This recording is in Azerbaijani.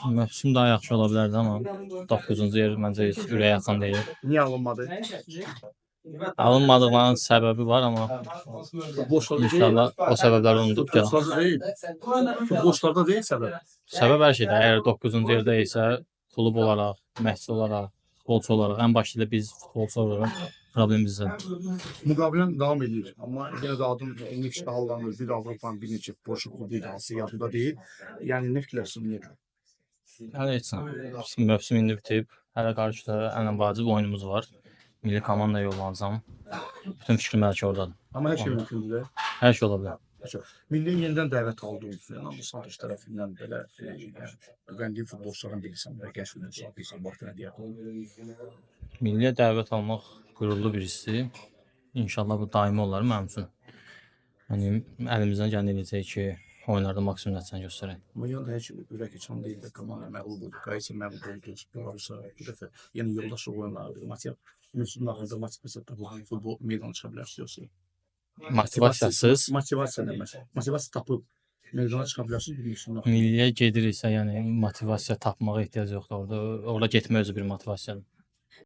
Mövsüm daha yaxşı ola bilərdi, amma 9-cu yer məncə heç ürəyə yaxın deyil. Niyə alınmadı? Alınmadığının səbəbi var, amma Futbolçularda deyil. inşallah o səbəbləri unudub gələm. Futbolçularda deyil. Futbolçularda deyil səbəb. Səbəb hər şeydə. Əgər 9-cu yerdə isə klub olaraq, məşqçi olaraq, futbolçu olaraq, ən başda da biz futbolçu olaraq problem bizdədir. Müqavilən davam edir. Amma yenə də adım Neftçi hallanır. Bir Avropanın bir neçə boşu klubu idi, hansı yadımda deyil. Yəni nə fikirləşirsən niyə? Hələ heç nə. Mövsüm indi bitib. Hələ qarşıda ən vacib oyunumuz var. Milli komandaya yollanacağam. Bütün fikrim hələ ki ordadır. Amma hər şey mümkündür. Hər şey ola bilər. Milli yenidən dəvət aldığınız Fernando Santos tərəfindən belə yəni, öyrəndiyi futbolçuların birisən və gənc futbolçuların birisən. Bax nə deyək. Milliyə dəvət almaq qürurlu bir hissdir. İnşallah bu daimi olar mənim üçün. Yəni əlimizdən gələni eləyəcəyik ki, oyunlarda maksimum nəticəni göstərək. Amma yenə də heç ürək açan deyil də komanda məğlub oldu. Qayısı məğlub oldu. Belarus'a bu dəfə yenə yoldaşlıq oyunlarıdır. Motivasiya mövsümün axırında motivasiya tapıb futbol meydana çıxa bilərsiniz yoxsa? Motivasiyasız Motivasiya nə məsələ? Motivasiya tapıb meydana çıxa bilərsiniz bir mövsümün axırında. milliyə gediriksə, yəni motivasiya tapmağa ehtiyac yoxdur orada. Orada getmək özü bir motivasiyadır.